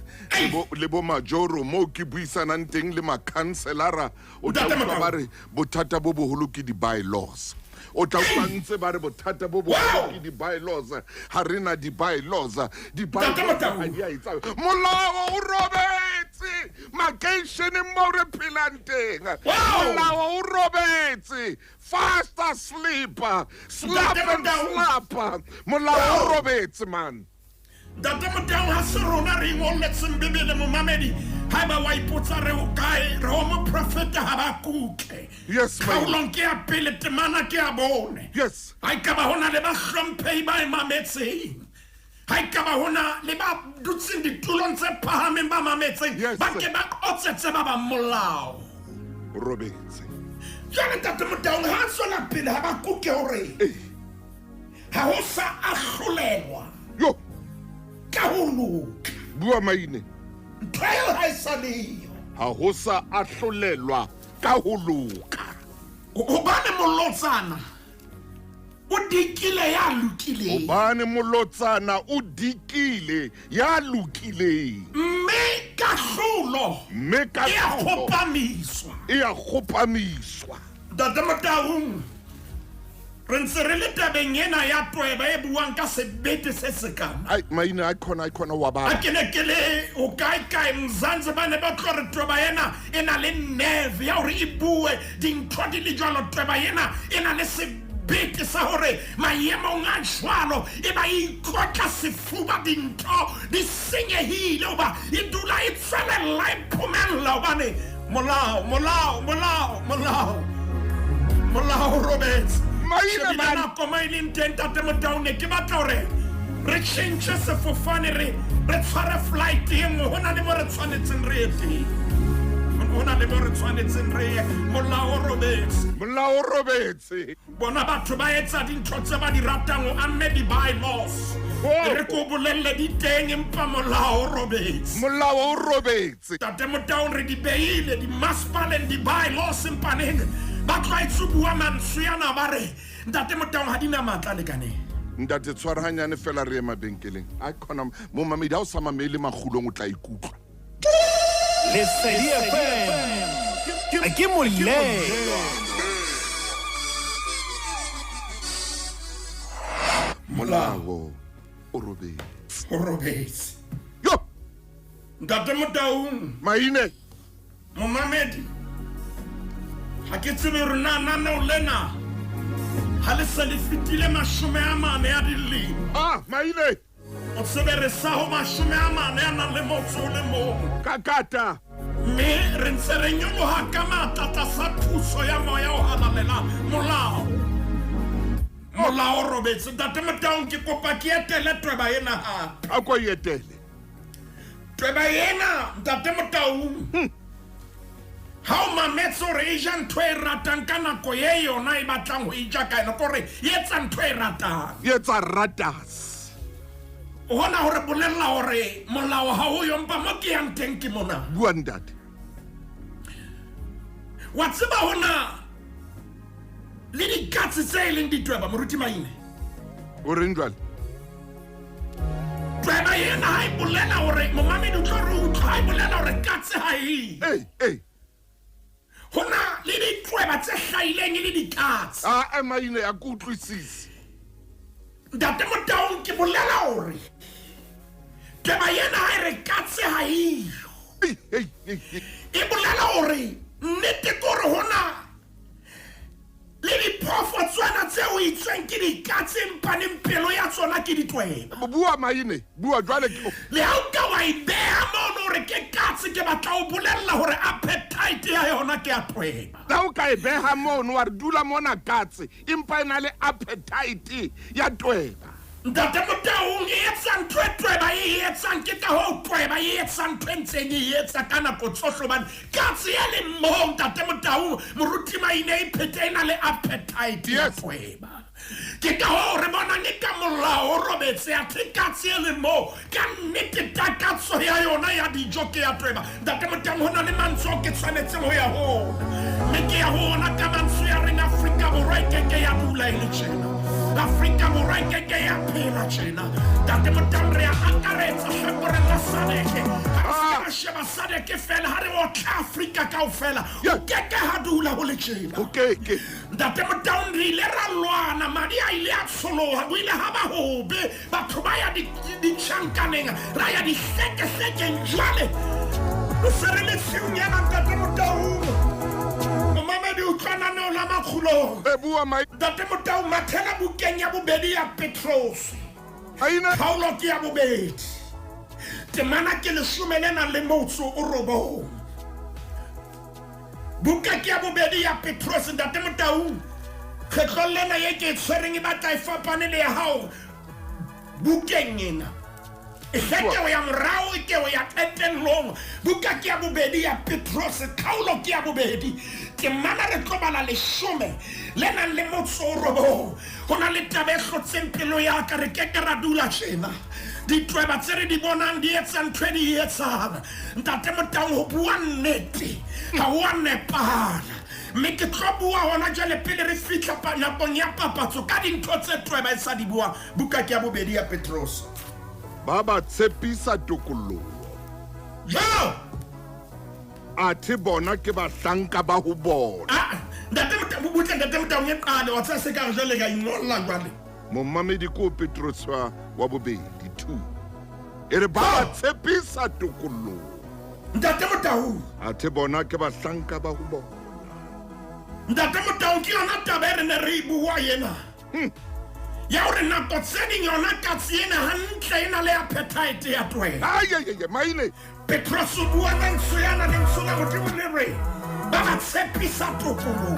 le bo majoro, moo ke buisanang teng le makhanselara. O tla Ntate utlwa Motaung. ba re bothata bo boholo ke di-bylaws. O tla utlwa ntse ba re bothata bo boholo Wow! ke di-bylaws. Ha re na di-bylaws. Di-bylaws Ntate Motaung. ha di a etsa. Molao o robetse makeisheneng moo re phelang teng. Wow! Molao o robetse. Fast asleep. Slap Ntate and Motaung. slap. Molao o Wow! robetse, man. Ntate Motaung, ha se rona re ingolletseng Bibele, momamedi. Haeba wa ipotsa re o kae, re ho moprofeta Habakuke. Yes, ma'am. Kgaolong ke ya pele, temana ke ya bone. Yes. Ha ekaba ho na le bahlomphehi ba e mametseng. Ha ekaba ho na le ba dutseng ditulong tse phahameng ba mametseng, Yes, ba sir. ke ba qotsetse ba bang molao. O robetse. Jwale Ntate Motaung, ha a tswela pele Habakuke hore Eh. ha ho sa ahlolelwa Yo. ka ho loka. Bua Maine. Ntho eo ha e sa leyo. Ha ho sa ahlolelwa ka ho loka. Hobane molotsana o dikile ya lokileng. Hobane molotsana o dikile ya lokileng. Mme kahlolo Mme e a kahlolo kgopamiswa. e a kgopamiswa. Ntate Motaung, re ntse re le tabeng ena ya tweba e buang ka sebete se sekana. Ai, Maine, a khona, a khona wa Ha ba. ke ne ke le ho kae kae Mzansi, ba ne ba tlo re tweba ena e na le nerve ya hore e bue dintho di le jwalo. Tweba ena e na le sebete sa hore maemong a jwalo e ba e ikotla sefuba, dintho di senyehile hoba e dula e tswelella e phomella hobane molao, molao, molao, molao, molao o robetse. Maine, Shebile man. nako mo e leng teng, Ntate Motaung, ne ke batla hore re tjhentjhe sefofane, re tshware flight e nngwe. Ho na le mo re tshwanetseng re ye teng. Ho na le mo re tshwanetseng re ye. Molao o robetse. Molao o robetse. Bona batho ba etsa dintho tse ba di ratang, o amme di-bylaws. Oh. Re ko bolelle di teng, empa molao o robetse. Molao o robetse. Ntate Motaung, re di beile dimasepaleng di-bylaws, empaneng ba tlwaetse ho bua mantswe ana ba re, Ntate Motaung, ha di na matla a lekaneng. Ntate, tshwara hanyane fela re ye mabenkeleng. A khona momamedi, ha o sa mamele makgulong o tla ikutlwa. Lesedi FM ke molemo. Molao o robetse. O robetse. Yo! Ntate Motaung. Maine. Momamedi, ha ke tsebe hore na naneo lena ha le se le fetile 40 a dilemo. Ah, Maine. O tsebe re sa ho 40 a nang le motso o le mong. Kakata. Mme re ntse re nyoloha ka matla tlasa thuso ya moya o halalelang. Molao. Molao o robetse. Ntate Motaung, ke kopa ke etele tweba ena hape. A ko etele. Tweba ena, Ntate Motaung. Ha o mametse hore e ja ntho e ratang ka nako e yona e batlang ho e ja ka yona, ke hore e etsa ntho e ratang. E etsa ratas. Hona hore bolella hore molao ha o yo, empa mo ke yang teng ke mona. Bua ntate. Wa tseba hona le dikatse tse e leng ditweba, Moruti Maine. O reng jwale? Tweba ena ha e bolela hore momamedi o tlo re utlwa, ha e bolela hore katse ha e. Ei, ei. Hona le ditweba tse hlahileng e le dikatse. Ah, Maine, a ke utlwisise. Ntate Motaung, ke bolela hore tweba ena ha e re katse ha eyo. Ei, ei, ei, ei. E bolela hore nnete ke hore hona le diphoofotswana tseo itsweng ke dikatse empaneng pelo ya tsona ke ditweba. Bua Maine, bua jwale ke Le ha o ka wa e beha mono hore re ke katse ke batla o bolella hore appetite ya yona ke ya tweba. La o ka e beha mono wa re dula mona katse empa e na le appetite ya tweba. Ntate Motaung e etsa ntho e tweba e etsang, ke ka hoo tweba e etsa ntho e ntseng e etsa ka nako tsohle, hobane katse e leng moo Ntate Motaung moruti Maine e phete e na le appetite ya tweba. Ke ka hoo re bonang e ka molao o robetse athe katse e leng moo ka nnete takatso ya yona ya dijo ke ya tweba. Ntate Motaung ho na le mantswe ao ke tshwanetseng ho ya ho ona, mme ke ya ho ona ka mantswe ya reng Afrika Borwa e keke ya dula e le tjena, Afrika Borwa e keke ya phela tjena. Ntate Motaung re a akaretsa hlakoreng la SADC, ha re se ra sheba SADC fela, ha re otla Afrika kaofela, ho keke ha dula ho le tjena. Ho keke. Ntate Motaung re ile ra lwana, madi a ile a tsholoha, bo ile ha ba hobe, batho ba ya ditjhankaneng, ra ya dihlekehlekeng. Jwale re se re le tshiung ena Ntate Motaung. Momamedi utlwa lenaneo la Makgulong. E bua mai. Ntate Motaung mathela bukeng ya bobedi ya Petrose. Aina. Kgaolo ke ya bobedi. Temana ke 19. Buka ke ya bobedi ya Petrose Ntate Motaung. Kgetlong lena ye ke e tshwereng e batla e fapane le ya hao bukeng ena. E hle ya morao e keo ya qetellong. Buka ke ya bobedi ya Petrose, kgaolo ke ya bobedi. Temana re tlo bala 19. Ho na le taba e hlotseng pelo ya ka, re keke ra dula tjena. Ditweba tse re di bonang di etsa ntho e di etsang. Ntate Motaung ho bua nnete ha ho a nepahala. Mme ke tlo bua hona jwale pele re fihla nakong ya papatso ka dintho tse tweba e sa di buang. Buka ke ya bobedi ya Petrose. Ba ba tshepisa tokoloho. Jo! Athe bona ke bahlanka ba ho bona. Ah, Ntate Motaung, butle Ntate Motaung e qale, wa tseba se ka re jwale ka ingolla jwale. Momamedi ko Petrose wa bobedi 2. E re ba ba tshepisa tokoloho. Ntate Motaung. Athe bona ke bahlanka ba ho bona. Ntate Motaung ke yona taba e re ne re e bua ena. Ya hore nako tse ding yona katse ena hantle e na le appetite ya tweba. Ai ai ai Maine. Petrose o bua lentswe yana, lentswe la Modimo le re ba ba tshepisa tokoloho.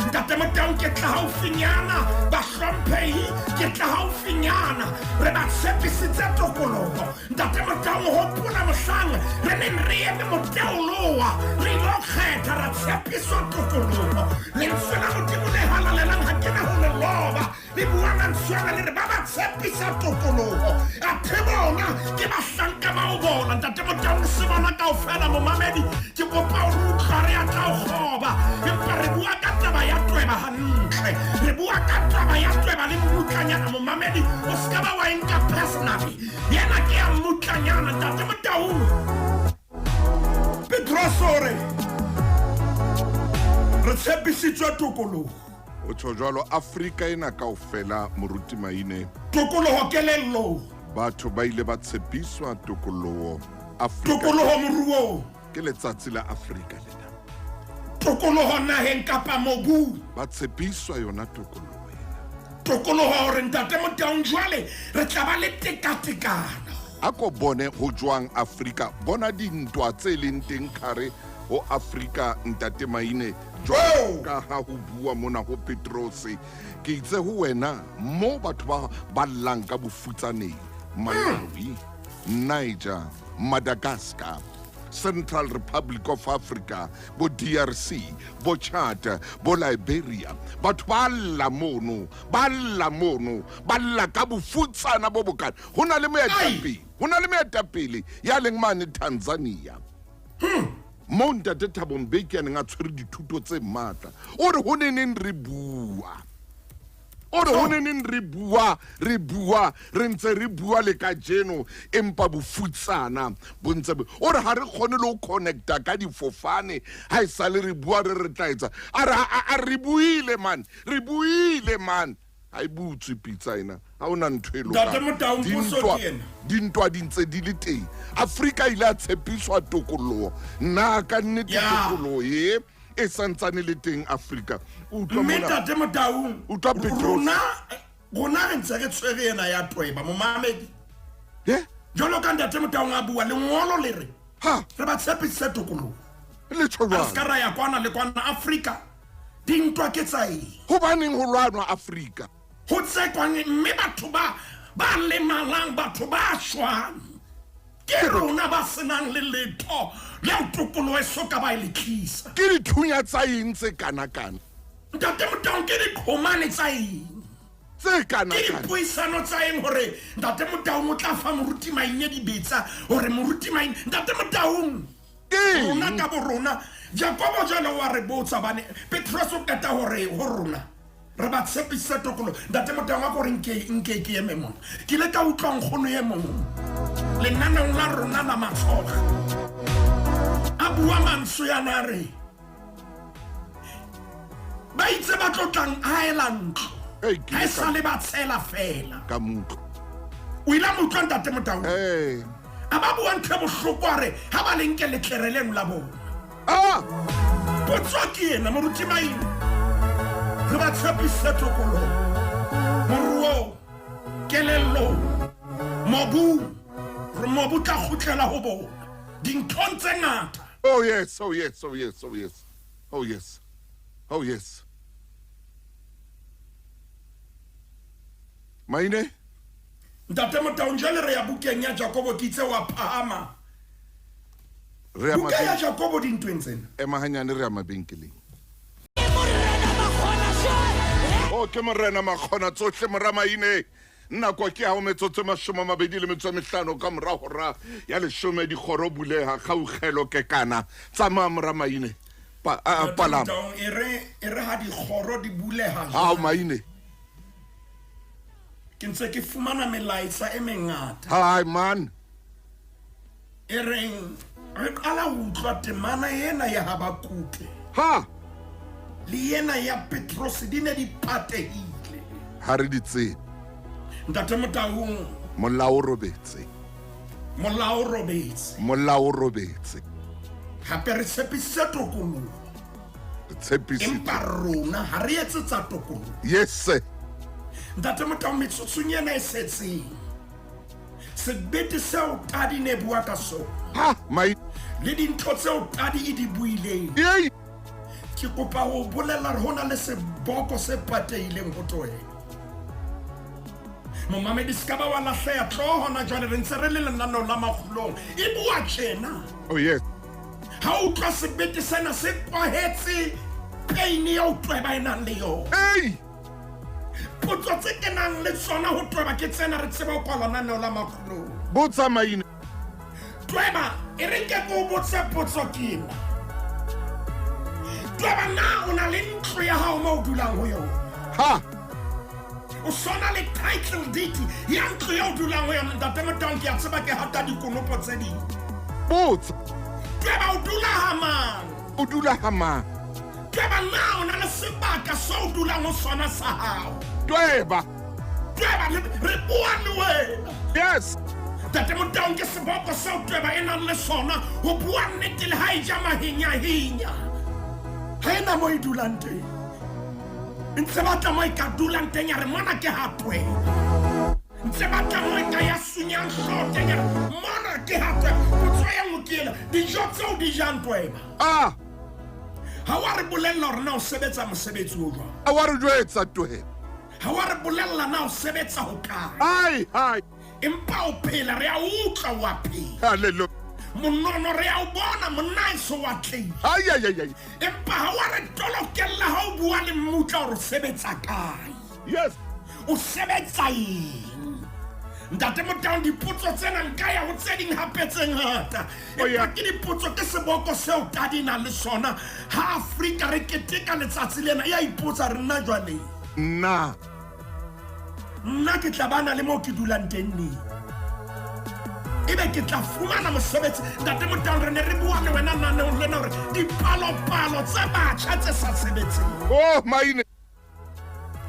Ntate Motaung ke tla haufinyana, bahlomphehi ke tla haufinyana, re ba tshepisitse tokoloho. Ntate Motaung hopola mohlang re neng re eme moteoloa, re ilo kgetha ra tshepiswa tokoloho. Lentswe la Modimo le halalelang ha ke na ho le loba, le bua mantswe ana le re ba ba tshepisa tokoloho. Athe bona ke bahlanka ba ho bona. Ntate Motaung se bona kaofela momamedi, ke kopa o re utlwa re a tla o kgoba, empa re bua ka taba ya tweba hantle, re bua ka taba ya tweba le mmutlanyana. Momamedi o se ka ba wa e nka personally, yena ke ya mmutlanyana. Ntate Motaung Petrose o re re tshepisitswe tokoloho. O tjho jwalo Afrika ena kaofela moruti Maine. Tokoloho kelellong. Batho ba ile ba tshepiswa tokoloho Afrika. Tokoloho moruong. Ke letsatsi la Afrika lena. Tokoloho naheng kapa mobung. Ba tshepiswa yona tokoloho ena. Tokoloho hore Ntate Motaung jwale re tla ba le tekatekano. A ko bone ho jwang Afrika, bona dintwa tse leng teng khare ho Afrika Ntate Maine. Jwalo ka ha ho bua mona ho Petrose, ke itse ho wena mo batho ba ba llang ka bofutsaneng, Malawi, Niger, Madagascar, Central Republic of Africa, bo DRC, bo Chad, bo Liberia. Batho ba lla mono, ba lla mono, ba lla ka bofutsana bo bokana. Ho na le moetapele, ho na le moetapele ya leng mane Tanzania. Mo Ntate Thabo Mbeki a neng a tshwere dithuto tse matla. O re ho neneng re bua. O re ho neneng re bua, re bua, re ntse re bua le kajeno, empa bofutsana bo ntse bo. O re ha re kgone le ho connecta ka difofane, ha e sale re bua re re tla etsa. A re a re buile man, re buile man. Ha e butswe pitsa ena, ha hona ntho e lokang. Ntate Motaung, puso ke ena. Dintwa di ntse di le teng. Afrika ile a tshepiswa tokoloho. Nna ka nnete tokoloho e e santsane le teng Afrika. Utlwa Mme mona. Ntate Motaung, Utlwa Petrose. rona re ntse re tshwere ena ya tweba momamedi. Eh? Jwalo ka Ntate Motaung a bua, lengolo le re Ha. Re ba tshepisitse tokoloho. Le tjho A re se ka jwang? ra ya kwana le kwana Afrika. Dintwa ke tsa eng? Hobaneng ho lwanwa Afrika? Ho tsekwang mme batho ba ba lemalang, batho ba shwang. Ke rona ba senang le letho leo tokoloho e soka ba e le tlisa. Ke dithunya tsa eng tse kanakana? Ntate Motaung, ke diqhomane tsa eng? Tse Ke kanakana. dipuisano tsa eng hore Ntate Motaung o tla fa Moruti Maine dibetsa hore Moruti Maine, Ntate Motaung, Ke rona eng? ka bo rona, Jakobo jwale wa re botsa bane Petrus o qeta hore ho rona re ba tshepisitse tokoloho. Ntate Motaung a ko re nke ke eme mona. Ke ile ka utlwa nkgono e mong lenaneong la rona la Matshoga a bua mantswe yana a re ba itse ba tlo tlang aela ntlo Ei, ke ha e ile ka- sale ba tshela fela. Ka mutlo. O ile a mo utlwa Ntate Motaung? Ee. A ba bua ntho e bohloko a re ha ba le nke letlere leno la bona. Ah! Potso ke ena Moruti Maine. Re ba tshepisitse tokoloho moruong, kelellong, mobung. Re mobu tla kgutlela ho bona dinthong tse ngata. Oh yes, oh yes, oh yes, oh yes. Oh yes. Oh yes. Maine? Ntate Motaung, jwale re ya bukeng ya Jakobo, ke itse wa phahama. Re ya Buka ya mabenkeleng. Jakobo dintweng tsena. Ema hanyane re ya mabenkeleng. Oh, ke morena makgona tsohle mora Maine. Nako ke hao metsotso e 25 ka mora hora ya 10 dikgoro buleha kgaukgelo ke kana. Tsamaya mora Maine. Palama. Motaung, e re ha dikgoro di buleha Hao Maine. Ke ntse ke fumana melaetsa e mengata. Hi man. E reng re qala ho utlwa temana ena ya Habakuke. Ha. Le ena ya Petrus di ne di patehile. Ha re di tsebe. Ntate Motaung, Molao o robetse. Molao o robetse. Molao o robetse. Hape re tshepisitse tokoloho. Re tshepisitse. Empa rona ha re etse tsa tokoloho. Yes sir. Ntate Motaung, metsotsong ena e setseng, sebete seo tadi ne bua ka sona. Ha, mai. Le dintho tseo tadi e di buileng. Yei. Ke kopa ho bolella hore ho na le seboko se patehileng ho Towela. Momamedi se ka ba wa lahleha, tloho hona jwale re ntse re le lenaneong la Makgulong. E bua tjena. Oh yes. Ha o utlwa sebete sena se kwahetse pain eo tweba e nang le yona. Hey! Potso tse kenang le tsona ho tweba ke tsena re tseba ho kwala lenaneo la Makgulong. Botsa Maine. Tweba, e re nke ke o botse potso ke ena. Tweba, na o na le ntlo ya hao moo o dulang ho yona? Ha! O sona le title deed ya ntlo eo o dulang ho yona. Ntate Motaung, ke a tseba ke hata dikonopo tse ding. Botsa. Tweba, o dula ha mang? O dula ha mang? Tweba, na o na le sebaka seo o dulang ho sona sa hao? Tweba. Tweba, re bua le wena. Yes. Ntate Motaung, ke seboko seo tweba e nang le sona ho bua nnete le ha e ja mahinyahinya. Ha ena moo e dulang teng. Ntse batla moo e ka dulang teng ya re mona ke ha tweba. Ntse batla moo e ka ya sunyang hlooho teng ya re mona ke ha tweba. Potso e nngwe ke ena, dijo tseo di jang tweba. Ah. Ha wa re bolella hore na o sebetsa mosebetsi o jwang. Ha wa re jwetsa tweba. Ha wa re bolella na o sebetsa ho kae. Ai, ai. Empa o phela, re a utlwa wa phela. Hallelujah. Monono re a o bona, monna e so wa tlile. Ai, ai, ai, ai. Empa ha wa re tolokella ha o bua le mmutla hore o sebetsa kae. Yes. O sebetsa eng? Ntate Motaung, dipotso tsena nka ya ho tse ding hape tse ngata. Oh, yeah. Empa ke dipotso, ke seboko seo tadi nang le sona. Ha Afrika re keteka letsatsi lena, e a ipotsa re nna jwale. Nna. Nna ke tla bana le moo ke dulang teng neng? Ebe ke tla fumana mosebetsi. Ntate Motaung, re ne re bua le wena naneong lena hore dipalopalo tsa batjha tse sa sebetseng. Oh, Maine.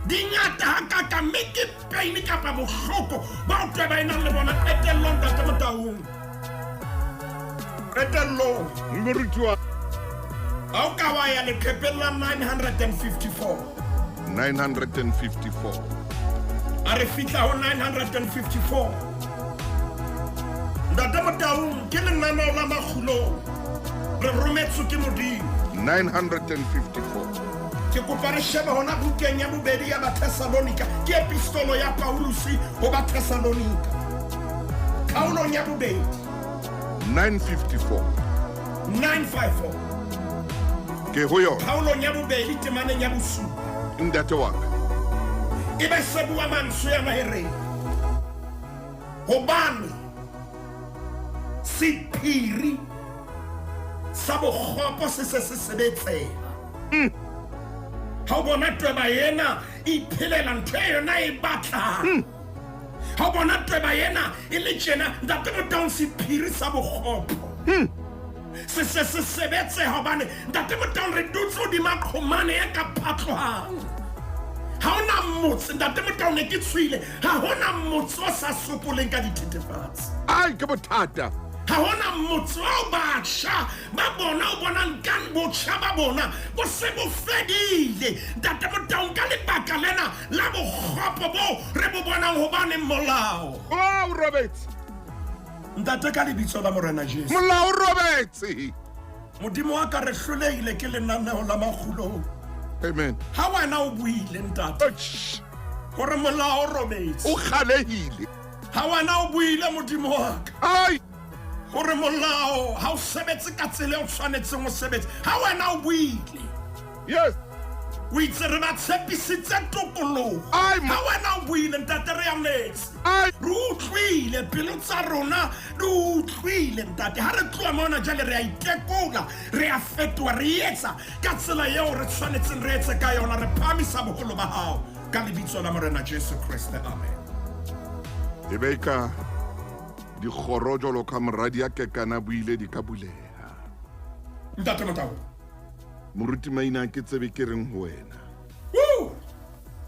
Di ngata hakaka, mme ke pain kapa bohloko ba o tweba e nang le bona qetellong, Ntate Motaung. Qetellong. Moruti wa. Ha o ka wa ya leqhepeng la 954. 954. A re fihla ho 954. Ntate Motaung, ke lenaneo la Makgulong, re rometswe ke Modimo. 954. Ke kopa re shebe hona bukeng ya bobedi ya Bathessalonika, ke epistolo ya Pauluse ho Bathessalonika, kgaolong ya bobedi. 954. 954. Ke ho yona. Kgaolong ya bobedi temaneng ya bosupa. Ntate wa ka. E be se bua mantswe ana e reng, hobane sephiri sa bokgopo se se se sebetseha. Ha o bona tweba ena e iphelela ntho e yona e batlang. Ha o bona tweba ena e le tjena, Ntate Motaung, sephiri sa bokgopo se se se sebetseha, hobane Ntate Motaung re dutse hodima qhomane e ka phatlohang. Ha hona motse, Ntate Motaung, ne ke tshohile, ha hona motse o sa sokoleng ka dithethefatsi. Ai, ke bothata. Ha hona motse o batjha ba bona o bonang ka botjha ba bona bo se bo fedile. Ntate Motaung, ka lebaka lena la bokgopo bo re bo bonang, hobane molao. Molao o robetse. Ntate, ka lebitso la Morena Jesu. Molao o robetse. Modimo wa ka, re hlolehile ke lenaneo la Makgulong. Amen. Ha wena o buile, ntate, hore molao o robetse. O kgalehile. Ha wena o buile, Modimo wa ka, Ai. hore molao ha o sebetse ka tsela e o tshwanetseng o sebetse. Ha wena o buile, Yes. o itse re ba tshepisitse tokoloho. Ai, Ha wena o buile, ntate, re ametse. Ai. Re utlwile, pelo tsa rona di utlwile, ntate. Ha re tloha mona jwale re a itekola, re a fetoha, re etsa ka tsela eo re tshwanetseng re etse ka yona. Re phahamisa boholo ba hao ka lebitso la Morena Jesu Kreste, amen. E be ka dikgoro jwalo ka moradi ya kekana buile di ka buleha. Ntate Motaung. Moruti Maina, ke tsebe ke reng ho wena. Woo!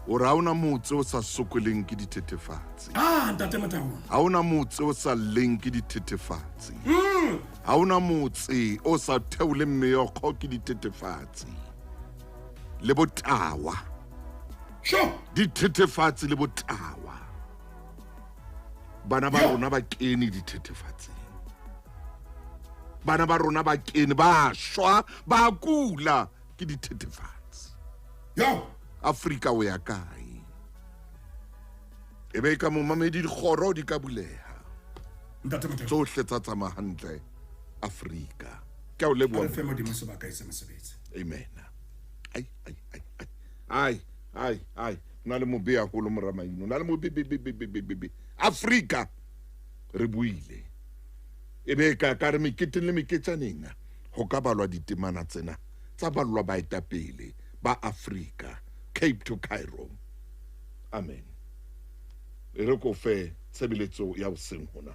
O re ha hona motse o sa sokoleng ke dithethefatsi. Ah, Ntate Motaung. Ha hona motse o sa lleng ke dithethefatsi. Ha hona motse o sa theoleng meokgo ke dithethefatsi. Le botawa. Sure. Dithethefatsi le botawa. Bana ba rona ba kene dithethefatsing. Bana ba rona ba kene, ba shwa, ba kula ke dithethefatsi. Yo. Afrika o ya kae? E be ka momamedi dikgoro di ka buleha. Ntate Motaung. Tsohle tsa tsamaya hantle Afrika. Ke a o leboha. Re fe Modimo sebaka e se mosebetsi. Amen. Ai ai ai ai. Ai ai ai. Na le mobe haholo mora Maino. Na le mobe be be be be be be. Afrika re buile. E be ka ka re meketeng le meketjaneng ho ka balwa ditemana tsena tsa ballwa baetapele ba Afrika, Cape to Cairo. Amen. E re ko fe tshebeletso ya hoseng hona.